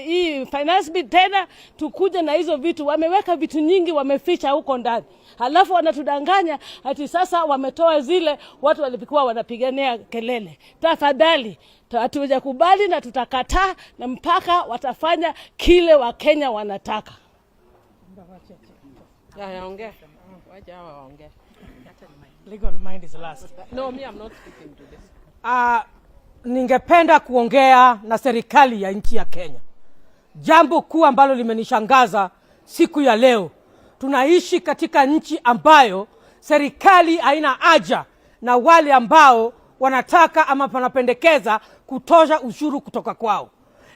Hii finance bill tena, tukuje na hizo vitu. Wameweka vitu nyingi, wameficha huko ndani, halafu wanatudanganya ati sasa wametoa zile watu walikuwa wanapigania kelele. Tafadhali, hatujakubali na tutakataa, na mpaka watafanya kile Wakenya wanataka. Haya, ongea. Wacha hawa waongee. Legal mind is last. No, me, I'm not speaking to this. Ningependa kuongea na serikali ya nchi ya Kenya. Jambo kuu ambalo limenishangaza siku ya leo, tunaishi katika nchi ambayo serikali haina haja na wale ambao wanataka ama wanapendekeza kutosha ushuru kutoka kwao.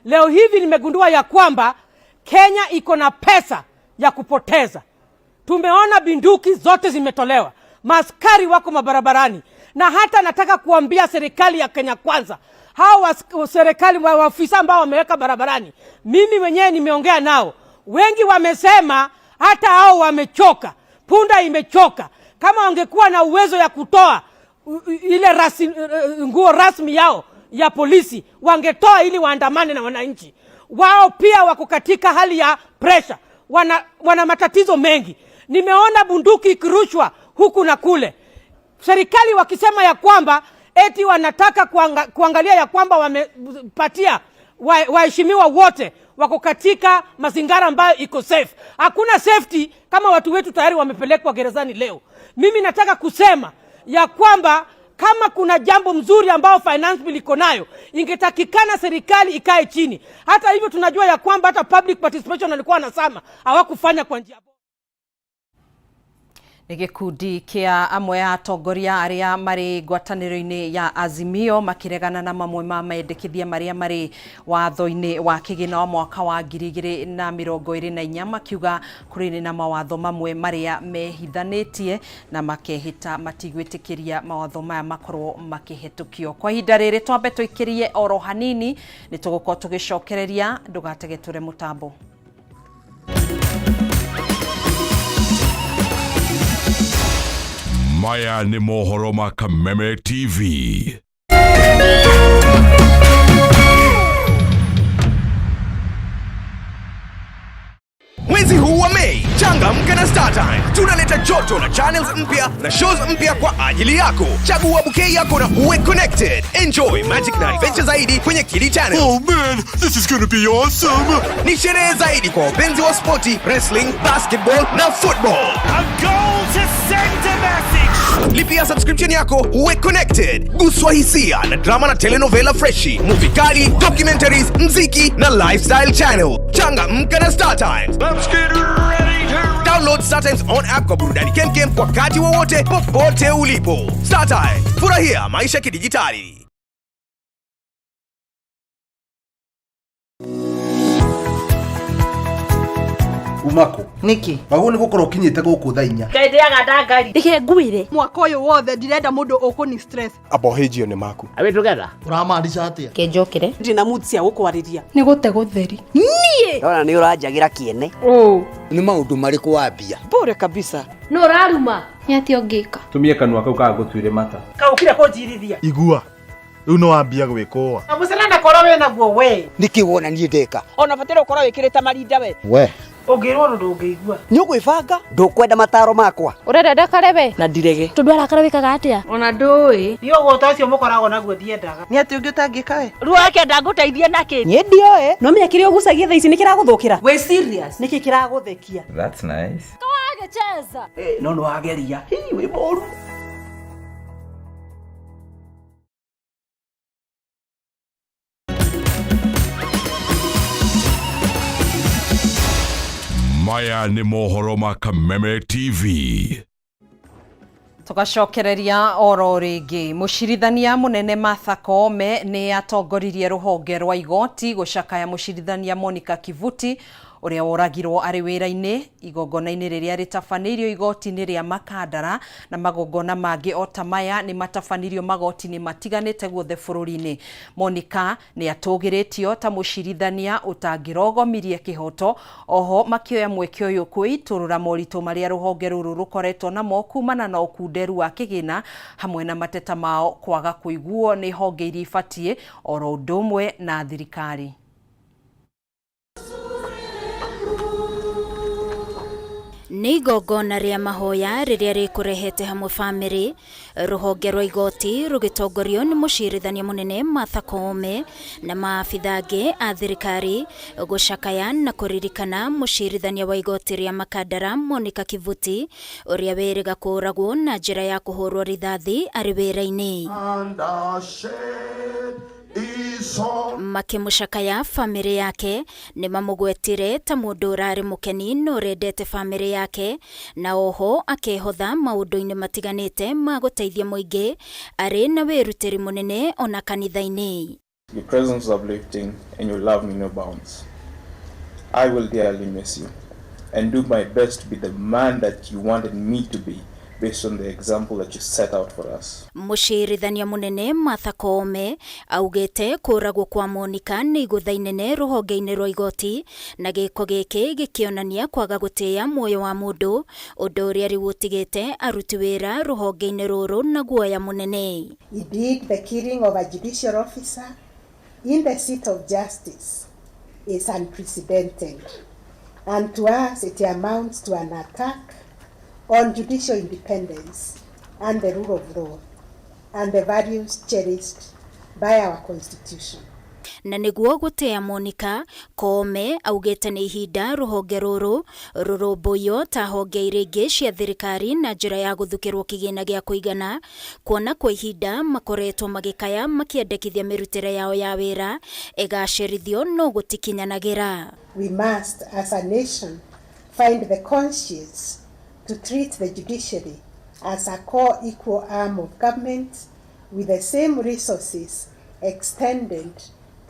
Leo hivi nimegundua ya kwamba Kenya iko na pesa ya kupoteza. Tumeona bunduki zote zimetolewa, maaskari wako mabarabarani, na hata nataka kuambia serikali ya Kenya Kwanza, hawa serikali wa waafisa ambao wameweka barabarani, mimi mwenyewe nimeongea nao, wengi wamesema hata hao wamechoka, punda imechoka. Kama wangekuwa na uwezo ya kutoa ile nguo rasmi yao ya polisi, wangetoa ili waandamane na wananchi wao. Pia wako katika hali ya pressure, wana matatizo mengi. Nimeona bunduki ikirushwa huku na kule, serikali wakisema ya kwamba eti wanataka kuangalia ya kwamba wamepatia waheshimiwa wote wako katika mazingira ambayo iko safe. Hakuna safety kama watu wetu tayari wamepelekwa gerezani leo. Mimi nataka kusema ya kwamba kama kuna jambo mzuri ambao finance bill iko nayo, ingetakikana serikali ikae chini. Hata hivyo tunajua ya kwamba hata public participation walikuwa wanasema hawakufanya kwa njia. Nĩ gĩkundi kĩa amwe a atongoria arĩa marĩ ngwatanĩro-inĩ ya Azimio makĩregana na mamwe ma mendekithia marĩa marĩ watho-inĩ wa kĩgĩna wa mwaka wa 2024, makiuga kũrĩ na mawatho mamwe marĩa mehithanĩtie na makehĩta matigwĩtĩkĩria mawatho maya makorwo makĩhetũkio. Kwa ihinda rĩrĩ twambe tũikĩrie oro hanini, nĩ tũgũkorwo tũgĩcokereria, ndũgatege tũre mũtambo. Maya nĩ mohoro ma Kameme TV. Mwezi huu wa Mei, changamka na StarTimes. Tunaleta joto na channels mpya na shows mpya kwa ajili yako. Chagua bouquet yako na uwe connected. Enjoy magic na adventure zaidi kwenye Kili Channel. Oh man, this is gonna be awesome. Ni sherehe zaidi kwa wapenzi wa spoti, wrestling, basketball na football. A goal to send a message. Lipia subscription yako uwe connected. Guswa hisia na drama na telenovela freshi, movie kali, documentaries, mziki na lifestyle channel. Changamka na StarTimes. Let's get ready to Download StarTimes on app kwa burudani kemkem wakati wowote popote ulipo. StarTimes, furahia maisha kidijitali. Umako. Niki. Wagwo nĩ gũkorwo ũkinyĩte gũkũ thaa 4. Ngendeaga ndangari. Reke ngwire. Mwaka ũyũ wothe ndirenda mũndũ ũkũni stress. Abohĩjio nĩ maku. Are we together? Ũramaanisha atĩa? Kenjokere. Ndina mood cia gũkwarĩria. Nĩ gũte gũtheri. Niĩ. Ndona nĩ ũranjagĩra kĩene. Nĩ maũndũ marĩkũ wambia? Bure kabisa. No ũraruma. Nĩ atĩa ũngĩka? Tumie kanua kau kagũtuire mata. Kaũkire kũnjirithia. Igua. Rĩu nĩ wambia gwĩkũa. Mũcene korwo wĩ naguo we. Nĩkĩ wona niĩ ndeka? Ona bataire ũkorwo wĩkĩrĩte marinda we. We. Ũngĩrwo ũndũ ndũngĩigua. Nĩ ũgwĩbanga? Ndũkwenda mataro makwa. Ũrenda ndakare we? Na ndirege. Tondũ arakara wĩkaga atĩa? Ona ndũĩ. Niĩ ũgũta ũcio mũkoragwo naguo ndiendaga. Nĩ atĩ ũngĩ ũtangĩka we? Ruo ndangũteithia nakĩ? Niĩ ndioĩ. No menya kĩrĩa ũgucagia thaa ici nĩ kĩragũthũkĩra. Wĩ serious? Nĩkĩ kĩragũthekia? That's nice. Kawagĩcheza. No nĩ wageria. Hii wĩ mũru. Maya nĩ mohoro ma Kameme TV. Tugacokereria oro rĩngĩ, mũcirithania mũnene Martha Koome nĩ atongoririe rũhonge rwa igoti gũcakaya mũcirithania Monica Kivuti ũrĩa woragirwo arĩ wĩra-inĩ igongona-inĩ rĩrĩa rĩtabanĩirio igoti-inĩ rĩa Makandara, na magongona mangĩ o ta maya nĩ matabanĩirio magoti-inĩ matiganĩte guothe bũrũri-inĩ. Monica nĩ atũgĩrĩtio ta mũcirithania ũtangĩrogomirie kĩhoto, oho makĩoya mweke ũyũ kwĩitũrũra moritũ marĩa rũhonge rũrũ rũkoretwo namo kumana na ũkunderu wa kĩgĩna hamwe na mateta mao kwaga kũiguo nĩ honge iria ibatiĩ oro ũndũ ũmwe na thirikari. Nĩ igongona rĩa mahoya rĩrĩa rĩkũrehete hamwe bamĩrĩ, rũhonge rwa igoti rũgĩtongorio nĩ mũcirithania mũnene Martha Koome na maabitha angĩ a thirikari gũcakaya na kũririkana mũcirithania wa igoti rĩa Makandara Monica Kivuti ũrĩa wĩrĩga kũũragwo na njĩra ya kũhũrwo rithathi arĩ wĩra-inĩ. Makĩmũcakaya bamĩrĩ yake nĩ mamũgwetire ta mũndũ ũrarĩ mũkeni na ũrendete bamĩrĩ yake, na oho akehotha maũndũ-inĩ matiganĩte ma gũteithia mũingĩ arĩ na wĩrutĩri mũnene ona kanitha-inĩ. Your presence is uplifting and your love knew no bounds. I will dearly miss you and do my best to be the man that you wanted me to be based on the example that you set out for us. Mũcirithania mũnene Martha Koome augĩte kũragwo kwa Monica nĩ igũtha inene rũhonge-inĩ rwa igoti, na gĩko gĩkĩ gĩkĩonania kwaga gũtĩĩa muoyo wa mũndũ, ũndũ ũrĩa rĩu ũtigĩte aruti wĩra rũhonge-inĩ rũrũ na guoya mũnene. Indeed, the killing of a judicial officer in the seat of justice is unprecedented, and to us it amounts to an attack on judicial independence and the rule of law and the values cherished by our Constitution. Na nĩguo gũtĩa Monica, Koome augĩte nĩ ihinda rũhonge rũrũ rũrũmbũiyo ta honge iria ingĩ cia thirikari na njĩra ya gũthukĩrwo kĩgĩna gĩa kũigana, kuona kwa ihinda makoretwo magĩkaya makĩendekithia mĩrutĩre yao ya wĩra ĩgacĩrithio no gũtikinyanagĩra. We must, as a nation, find the conscience to treat the judiciary as a co-equal arm of government with the same resources extended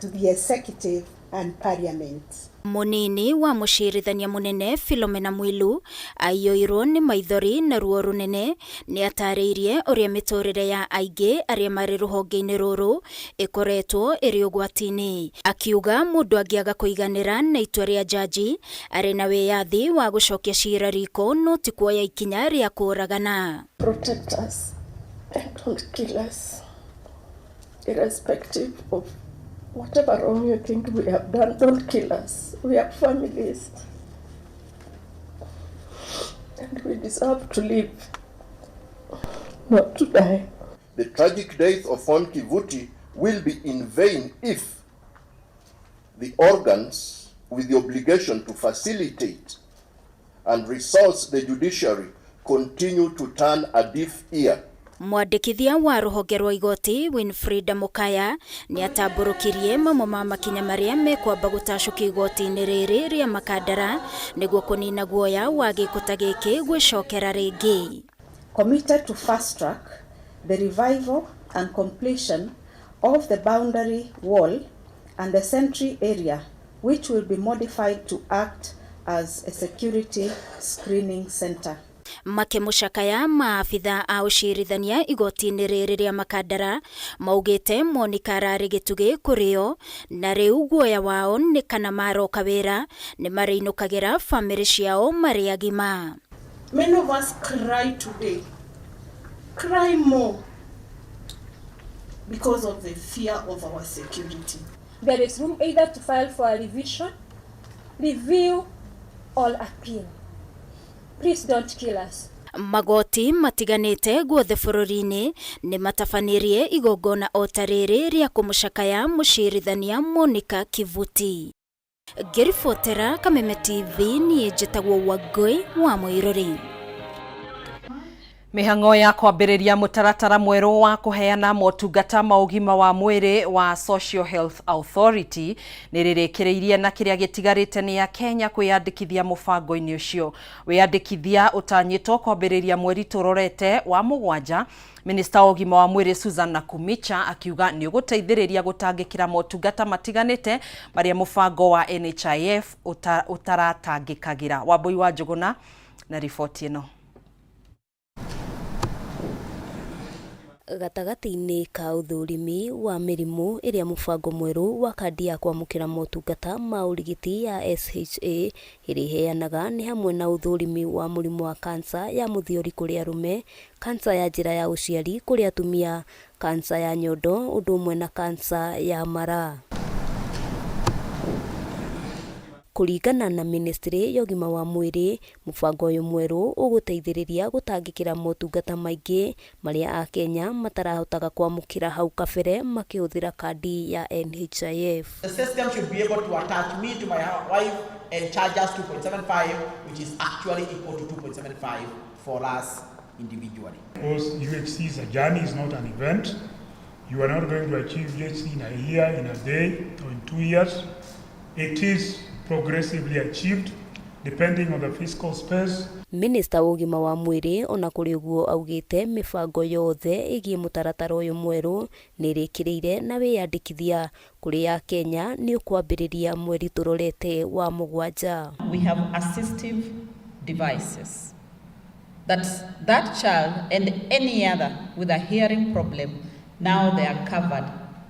to the executive and parliament. Munini wa mũcirithania mũnene Philomena Mwilu aiyũirwo nĩ maithori na ruo rũnene nĩ atarĩirie ũrĩa mĩtũrĩre ya aingĩ arĩa marĩ rũhonge-inĩ rũrũ ĩkoretwo ĩrĩ ũgwati-inĩ, akiuga mũndũ angĩaga kũiganĩra na itua rĩa jaji arĩ na wĩyathi wa gũcokia cira riko no ti kuoya ikinya rĩa kũũragana. Protect us and don't kill us, irrespective of whatever wrong you think we have done. Don't kill us. We have families and we deserve to live, not to die. The tragic death of Fon Kivuti will be in vain if the organs with the obligation to facilitate and resource the judiciary continue to turn a deaf ear. Mwandĩkithia wa rũhonge rwa igoti Winfrida Mukaya nĩ atambũrũkirie mamwe ma makinya marĩa mekwamba gũtacũkio igoti-inĩ rĩrĩ rĩa Makandara nĩguo kũnina guoya wa gĩko ta gĩkĩ gwĩcokera rĩngĩ. Committed to fast track the revival and completion of the boundary wall and the sentry area, which will be modified to act as a security screening center. Makĩmũcakaya maabitha a ũcirithania igoti-inĩ rĩrĩ rĩa Makandara maugĩte Monica ararĩ gĩtugĩ kũrĩo na rĩu guoya wao nĩ kana maroka wĩra nĩ marĩinũkagĩra bamĩrĩ ciao marĩ agima. Many of us cry today, cry more because of the fear of our security. There is room either to file for a revision, review or appeal. Please don't kill us. Magoti matiganĩte guothe bũrũri-inĩ nĩ matabanirie igongona o ta rĩrĩ rĩa kũmũcakaya mũcirithania Monica Kivuti. Ngĩribotera Kameme TV niĩ njĩtagwo Wangũi wa Mũirũrĩ. Mĩhang'o ya kwambĩrĩria mũtaratara mwerũ wa kũheana motungata ma ũgima wa mwĩrĩ wa Social Health Authority nĩ rĩrĩkĩrĩirie na kĩrĩa gĩtigarĩte nĩ ya Kenya kwĩyandĩkithia mũbango-inĩ ũcio. Wĩyandĩkithia ũtanyĩtwo kwambĩrĩria mweri tũrorete wa mũgwanja. Minista wa ũgima wa mwĩrĩ Susan Nakhumicha akiuga nĩ ũgũteithĩrĩria gũtangĩkĩra motungata matiganĩte marĩa mũbango wa NHIF ũtaratangĩkagĩra. Wambui wa Njũgũna na riboti ĩno. Gatagatĩ-inĩ ka ũthũrimi wa mĩrimũ ĩrĩa mũbango mwerũ wa kandi ya kwamũkĩra motungata ma ũrigiti ya SHA ĩrĩa ĩheanaga nĩ hamwe na ũthũrimi wa mũrimũ wa kansa ya mũthiori kũrĩ arũme, kansa ya njĩra ya ũciari kũrĩ atumia, kansa ya nyondo ũndũ ũmwe na kansa ya mara. Kũringana na ministry ya ũgima wa mwĩrĩ, mũbango ũyũ mwerũ ũgũteithĩrĩria gũtangĩkĩra motungata maingĩ marĩa akenya matarahotaga kwamũkĩra hau kabere makĩhũthĩra kandi ya NHIF. The system should be able to attach me to my wife and charge us 2.75, which is actually equal to 2.75 for us individually. Because UHC is a journey, it's not an event. You are not going to achieve UHC in a year, in a day, or in 2 years. It is progressively achieved depending on the fiscal space. Minista wa ũgima wa mwĩrĩ ona kũrĩ ũguo augĩte mĩbango yothe ĩgiĩ mũtaratara ũyũ mwerũ nĩ ĩrĩkĩrĩire na wĩyandĩkithia kũrĩ akenya nĩ ũkwambĩrĩria mweri tũrorete wa mũgwanja. We have assistive devices that that child and any other with a hearing problem, now they are covered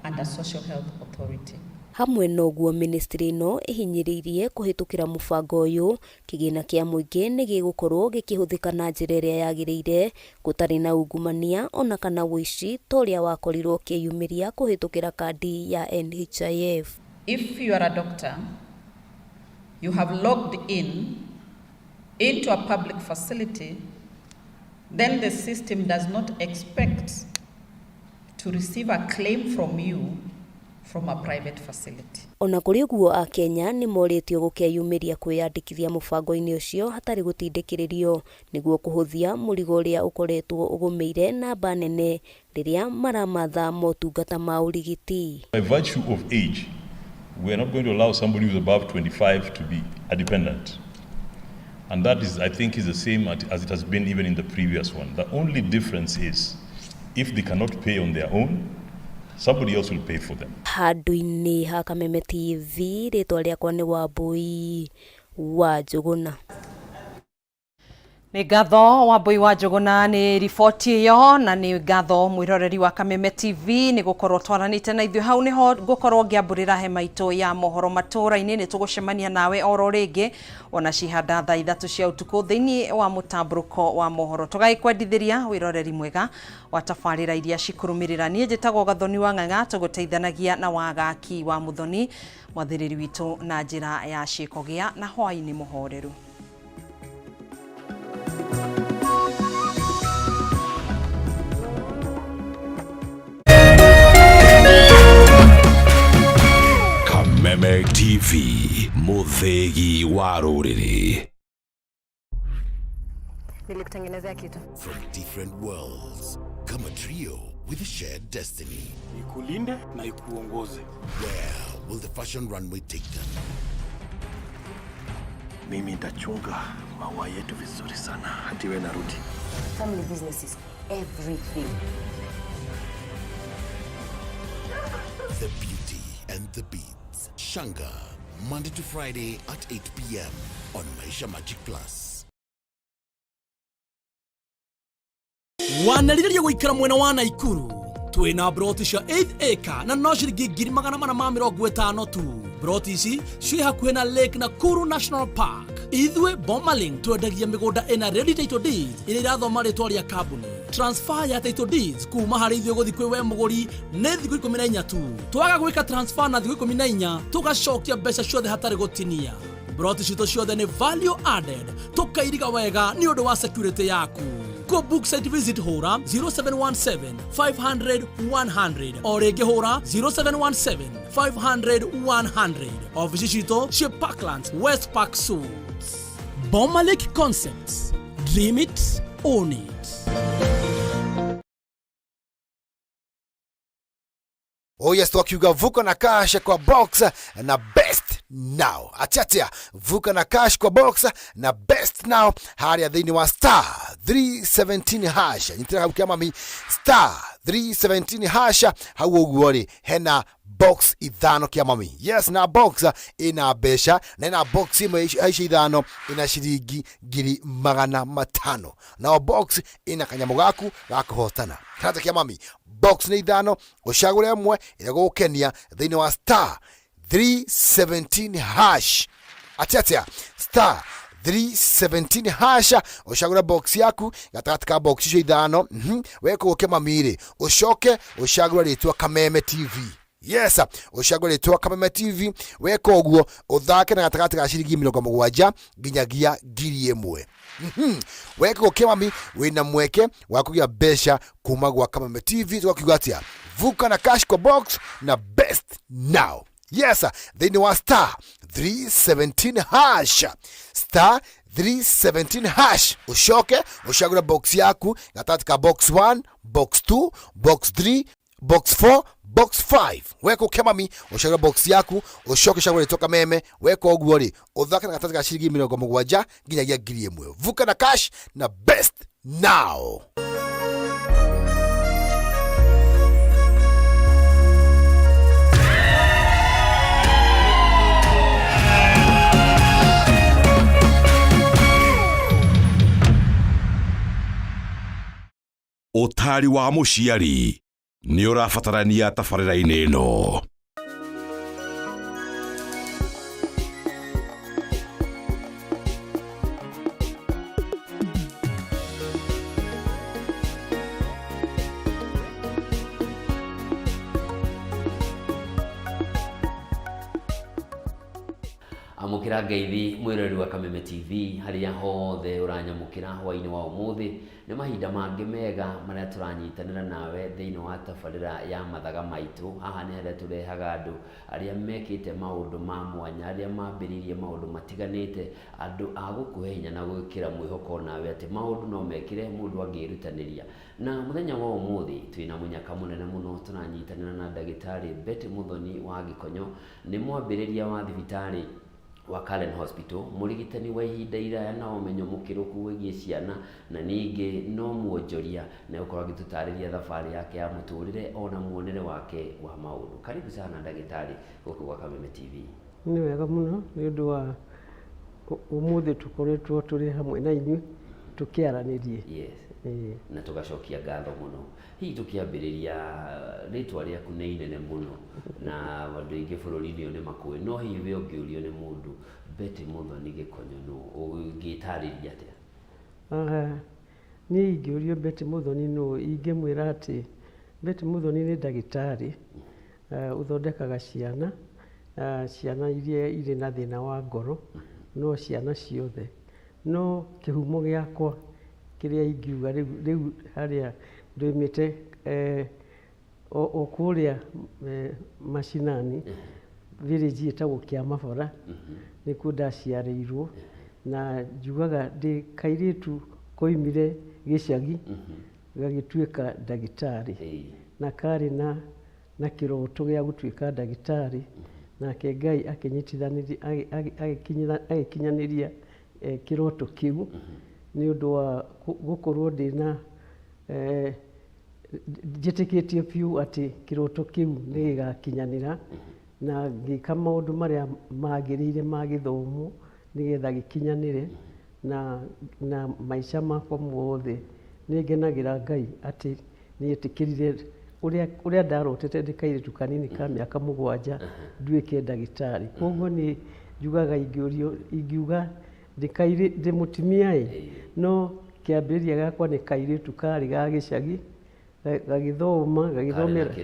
under Social Health Authority. Hamwe na ũguo, ministry ĩno ĩhinyĩrĩirie kũhĩtũkĩra mũbango ũyũ kĩgĩna kĩa mũingĩ nĩ gĩgũkorwo gĩkĩhũthĩka na njĩra ĩrĩa yagĩrĩire gũtarĩ na ungumania ona kana ũici ta ũrĩa wakorirwo ũkĩyumĩria kũhĩtũkĩra kandi ya NHIF. If you are a doctor, you have logged in into a public facility, then the system does not expect to receive a claim from you from a private facility. Ona kũrĩ ũguo, akenya nĩ morĩtio gũkeyumĩria kwĩyandĩkithia mũbango-inĩ ũcio hatarĩ gũtindĩkĩrĩrio nĩguo kũhũthia mũrigo ũrĩa ũkoretwo ũgũmĩire namba nene rĩrĩa maramatha motungata ma ũrigiti. By virtue of age, we are not going to allow somebody who's above 25 to be a dependent. And that is, I think, is the same as it has been even in the previous one. The only difference is if they cannot pay on their own, somebody else will pay for them. Handũ-inĩ ha Kameme TV, rĩtwa rĩakwa nĩ Wambui wa Njũgũna. Nĩ ngatho Wambui wa Njũgũna nĩ riboti ĩyo, na nĩ ngatho mwĩroreri wa Kameme TV nĩ gũkorwo twaranĩte na ithuĩ. Hau nĩho ngũkorwo ngĩambũrĩra hema itũ ya mohoro matũra-inĩ. Nĩ tũgũcemania nawe oro rĩngĩ ona cihanda thaa 3 cia ũtukũ thĩinĩ wa mũtambũrũko wa mohoro. Tũgagĩkwendithĩria wĩroreri mwega wa tabarĩra iria cikũrũmĩrĩra. Niĩ njĩtagwo Gathoni wa Ng'ang'a, tũgũteithanagia na Wagaki wa Mũthoni mwathĩrĩri witũ na njĩra ya ciĩko. Gĩa na hwaĩ-inĩ mũhoreru. Kameme TV, muthegi wa rũrĩrĩ. Nilikutengenezea kitu. From different worlds come a trio with a shared destiny. Ikulinde na ikuongoze. Where will the fashion runway take them? Mimi nitachunga maua yetu vizuri sana hadi we narudi. Family business is everything. The Beauty and the Beats. Shanga, Monday to Friday at 8 p.m. on Maisha Magic Plus. Wanarĩrĩria gũikara mwena wa Naikuru, twĩna broti cia 8 acre na no ciringi 450,000 tu. Broti ici ciĩ hakuhĩ na Lake Nakuru National Park. Ithuĩ Bomalink twendagia mĩgũnda ĩna ready title deeds iria irathoma rĩtwa rĩa kambuni. Transfer ya title deeds kuma harĩ ithuĩ gũthiĩ kwĩ we mũgũri nĩ thikũ 14 tu. Twaga gwĩka transfer na thikũ 14, tũgacokia mbeca ciothe hatarĩ gũtinia. Broti citũ ciothe nĩ value added, tũkairiga wega nĩ ũndũ wa security yaku. Kũ book site visit, hũra 0717 500 100, o rĩngĩ hũra 0717 500 100. Ofici citũ ciĩ Parklands, West Park Suites. Bomalik Concepts, dream it, own it. Oh yes, twakiuga vuka na cash kwa box na best now. Atia vuka na cash kwa box na best now harĩa thĩinĩ wa star 317 hash. Nyitĩra hau kĩa mami, star 317 hash. Hau ũguo rĩ, hena box ithano kĩa mami. Yes, na box ina mbeca, na ina box ĩmwe icio ithano ina ciringi 500,000, nao box ina kanyamũ gaku ga kũhotana karata kĩa mami. Box nĩ ithano, ũcagũre ĩmwe ĩrĩa gũgũkenia thĩinĩ wa star 317 hash. Atia star 317 hash, ũcagũre box yaku gatagatĩ ka box icio ithano. Wekũgũ kĩmami rĩ, ũcoke ũcagũre rĩtwa Kameme TV. Yes, ũcagũre rĩtwa Kameme TV. Weka ũguo ũthake na gatagatĩ ga ciringi 70 nginyagia 1000. Weka ũguo kĩmami, wĩna mweke wa kũgĩa mbeca kuma gwa Kameme TV. Tũgakiuga atĩa? Vuka na cash kwa box na best now. Yes, thĩinĩ wa star 317 hash, star 317 hash, ũcoke ũcagũre box yaku gatagatĩ ka box 1, box 2, box 3, box 4, box 5. Weka ũkemami, ũcagũre box yaku, ũcoke ũcagũre rĩtwa Kameme. Weka ũguo rĩ, ũthake na gatagatĩ ka ciringi 70 nginyagia 1000. Vuka na cash na best now. Ũtaari wa mũciari nĩ ũrabatarania tabarĩra-inĩ ĩno. Amũkĩra ngeithi mwĩroreri wa Kameme TV harĩa hothe ũranyamũkĩra hwainĩ wa ũmũthĩ. Nĩ mahinda mangĩ mega marĩa tũranyitanĩra nawe thĩinĩ wa tabarĩra ya Mathaga Maitũ. Haha nĩ harĩa tũrehaga andũ arĩa mekĩte maũndũ ma mwanya, arĩa mambĩrĩirie maũndũ matiganĩte, andũ a gũkũhe hinya na gwĩkĩra mwĩhoko nawe atĩ maũndũ no mekĩre mũndũ angĩrutanĩria. Na mũthenya wa ũmũthĩ twĩna mũnyaka mũnene mũno, tũranyitanĩra na ndagĩtarĩ Betty Mũthoni wa Gĩkonyo, nĩ mwambĩrĩria wa thibitarĩ wa Karen Hospital, mũrigitani wa ihinda iraya na ũmenyo mũkĩrũku wĩgiĩ ciana, na ningĩ no mwonjoria, na egũkorwo agĩtũtarĩria thabarĩ yake ya mũtũrĩre ona muonere wake wa maũndũ. Karibu sana ndagĩtarĩ gũkũ gwa Kameme TV. Nĩ wega mũno nĩ ũndũ wa ũmũthĩ tũkoretwo tũrĩ hamwe na inyuĩ tũkĩaranĩrie. Yes. Na tũgacokia ngatho mũno. Hihi tũkĩambĩrĩria, rĩtwa rĩaku nĩ inene mũno na andũ aingĩ bũrũri-inĩ ũyũ nĩ makũĩ, no hihi we ũngĩũrio nĩ mũndũ Betty Mũthoni Gĩkonyo nũ, ũngĩtarĩria atĩa? Niĩ ingĩũrio Betty Mũthoni nũ, ingĩmwĩra atĩ Betty Mũthoni nĩ ndagĩtarĩ ũthondekaga ciana, ciana iria irĩ na thĩna wa ngoro, no ciana ciothe. No kĩhumo gĩakwa kĩrĩa ingiuga rĩu harĩa ndoimĩte o kũrĩa macinani, village ĩtagwo Kĩamabora, nĩkuo ndaciarĩirwo, na njugaga ndĩ kairĩtu koimire gĩcagi gagĩtuĩka ndagĩtarĩ, na karĩ na kĩroto gĩa gũtuĩka ndagĩtarĩ, nake Ngai akĩnyitithanĩria, agĩkinyanĩria kĩroto kĩu nĩ ũndũ wa gũkorwo ndĩna njĩtĩkĩtie biũ atĩ kĩroto kĩu nĩ gĩgakinyanĩra, na ngĩka maũndũ marĩa magĩrĩire ma gĩthomo nĩgetha gĩkinyanĩre, na maica makwa mothe nĩ ngenagĩra Ngai atĩ nĩetĩkĩrire ũrĩa ndarotete ndĩ kairĩtu kanini ka mĩaka 7 nduĩke ndagĩtarĩ. Koguo nĩ njugaga ingĩũrio, ingiuga ndĩ mũtumia ĩ, no kĩambĩrĩria gĩakwa nĩ kairĩtu karĩ ga gĩcagi, gagĩthoma, gagĩthomera,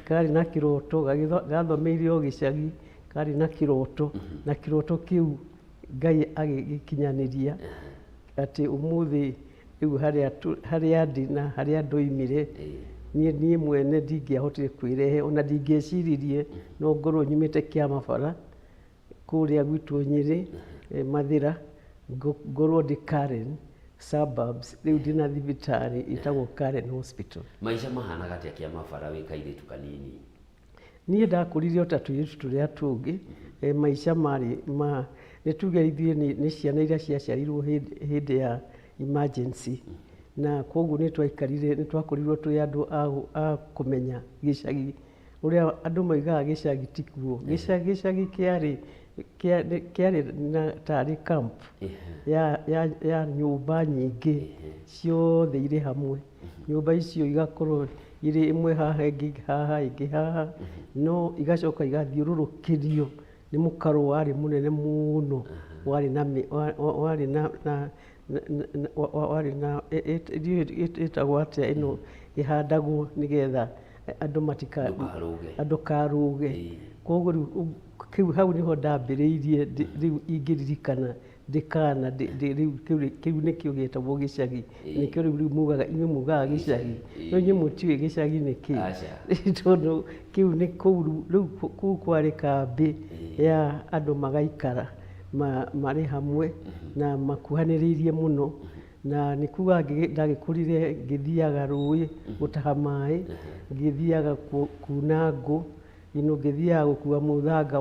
karĩ na kĩroto, gathomeire o gĩcagi, karĩ na kĩroto, na kĩroto kĩu Ngai agĩgĩkinyanĩria atĩ ũmũthĩ rĩu harĩa ndĩ na harĩa ndoimire, niĩ mwene ndingĩahotire kwĩrehe, ona ndingĩeciririe no ngorwo nyumĩte Kĩamabara kũrĩa gwitũ Nyĩrĩ, Mathĩra, ngorwo ndĩ Karen suburbs, rĩu ndĩna thibitarĩ ĩtagwo Karen Hospital. Maica mahanaga atĩa Kĩamabara wĩ kairĩtu kanini? Niĩ ndakũrire o ta tũirĩtu tũrĩa tũngĩ, maica marĩ ma, nĩ tuge ithuĩ nĩ ciana iria ciaciarirwo hĩndĩ ya emergency, na koguo nĩ twaikarire, nĩ twakorirwo twĩ andũ a kũmenya gĩcagi, ũrĩa andũ moigaga gĩcagi ti kuo. Gĩcagi kĩarĩ na tarĩ camp ya nyũmba nyingĩ ciothe irĩ hamwe. Nyũmba icio igakorwo irĩ ĩmwe haha, ĩngĩ haha, ĩngĩ haha, no igacoka igathiũrũrũkĩrio nĩ mũkaro warĩ mũnene mũno, warĩ na warĩ na na warĩ na ĩtagwo atĩa ĩno ĩhandagwo nĩgetha Andũ matika Ndũkarũge. Ndũkarũge. Koguo rĩu kĩu hau nĩho ndambĩrĩirie rĩu ingĩririkana ndĩkana rĩu kĩu nĩkĩo gĩtagwo gĩcagi. Nĩkĩo rĩu mugaga, inyuĩ mugaga gĩcagi, no inyuĩ mũtiũĩ gĩcagi nĩ kĩ. Aca. Tondũ kĩu nĩ kũu rĩu kũu kwarĩ kambĩ ya andũ magaikara marĩ hamwe na makuhanĩrĩirie mũno, na nĩ kuga ndagĩkũrire ngĩthiaga rũĩ gũtaha maĩ, ngĩthiaga kuna ngũ, ngĩthiaga gũkua mũthanga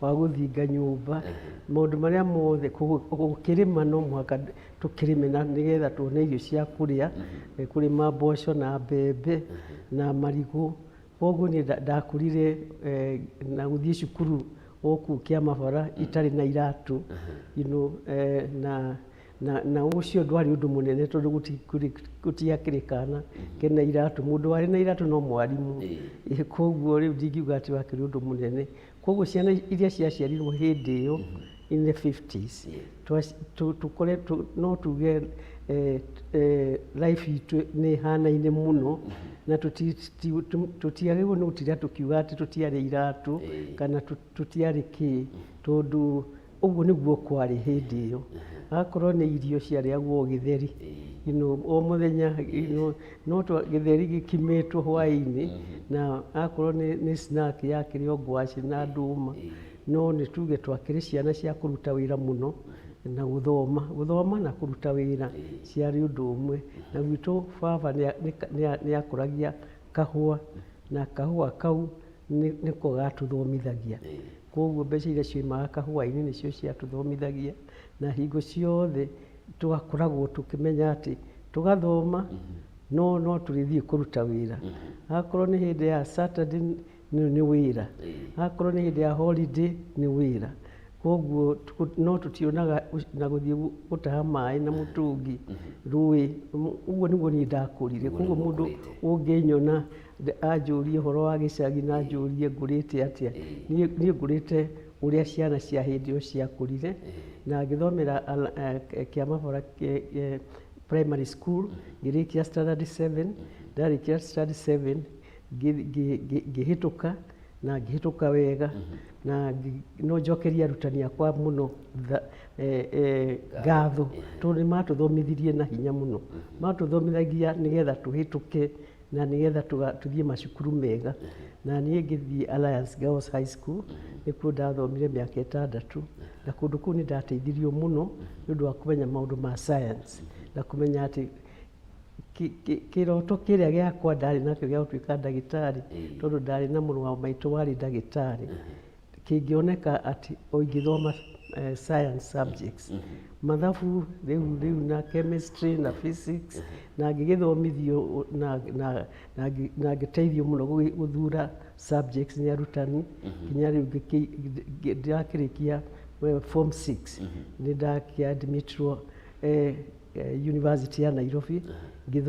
wa gũthinga nyũmba, maũndũ marĩa mothe gũkĩrĩma no mũhaka tũkĩrĩme na nĩgetha tuone irio cia kũrĩa, kũrĩma mboco na mbembe na marigũ. Koguo niĩ ndakũrire na gũthiĩ cukuru o kũu Kĩamabara itarĩ na iratũ, na ũcio ndwarĩ ũndũ mũnene tondũ gũtiakĩrĩ kana kena iratũ. Mũndũ warĩ na iratũ no mwarimũ. Koguo rĩu ndingiuga atĩ wakĩrĩ ũndũ mũnene. Koguo ciana iria ciaciarirwo hĩndĩ ĩyo in the 50s, tũkoretwo no tuge life itũ nĩ ĩhanaine mũno na tũtiagĩrĩirwo nĩ gũtinda tũkiuga atĩ tũtiarĩ iratũ kana tũtiarĩ kĩ, tondũ ũguo nĩguo kwarĩ hĩndĩ ĩyo. Akorwo nĩ irio ciarĩagwo gĩtheri, o mũthenya, no gĩtheri gĩkimĩtwo hwaĩ-inĩ, na akorwo nĩ snack yakĩrĩ o ngwacĩ na ndũma. No nĩ tuge twakĩrĩ ciana cia kũruta wĩra mũno na gũthoma na kũruta wĩra ciarĩ ũndũ ũmwe. Na gwitũ baba nĩ akũragia kahũa, na kahũa kau nĩko gatũthomithagia. Koguo mbeca iria cioimaga kahũa-inĩ nĩcio ciatũthomithagia, na hingo ciothe tũgakoragwo tũkĩmenya atĩ tũgathoma no tũrĩthiĩ kũruta wĩra. Akorwo nĩ hĩndĩ ya Saturday nĩ wĩra, akorwo nĩ hĩndĩ ya holiday nĩ wĩra. Koguo no tũtionaga na gũthiĩ gũtaha maĩ na mũtũngi rũĩ. Ũguo nĩguo niĩ ndakũrire. Ũguo Koguo nĩguo mũndũ ũkũrĩte. ũngĩnyona anjũrie ũhoro wa gĩcagi na anjũrie ngũrĩte atĩa, niĩ ngũrĩte ũrĩa ciana cia hĩndĩ ĩyo ciakũrire, na ngĩthomera Kĩamabara primary school, ngĩrĩkia standard 7. Ndarĩkia standard 7 ngĩhĩtũka na ngĩhĩtũka wega, na no njokerie arutani akwa mũno ngatho tondũ nĩ matũthomithirie na hinya mũno. Matũthomithagia nĩgetha tũhĩtũke na nĩgetha tũthiĩ macukuru mega. Na niĩ ngĩthiĩ Alliance Girls High School, nĩkuo ndathomire mĩaka 6, na kũndũ kũu nĩ ndateithirio mũno nĩ ũndũ wa kũmenya maũndũ ma science na kũmenya atĩ kĩroto kĩrĩa gĩakwa ndarĩ nakĩo gĩa gũtuĩka ndagĩtarĩ, tondũ ndarĩ na mũrũ wa maitũ warĩ ndagĩtarĩ, kĩngĩoneka atĩ o ingĩthoma science subjects, mathabu rĩu na chemistry na physics, na ngĩgĩthomithio na ngĩteithio mũno gũthura subjects nĩ arutani nginya rĩu ndakĩrĩkia form 6, nĩ ndakĩadmitirwo university ya Nairobi ngĩthoma.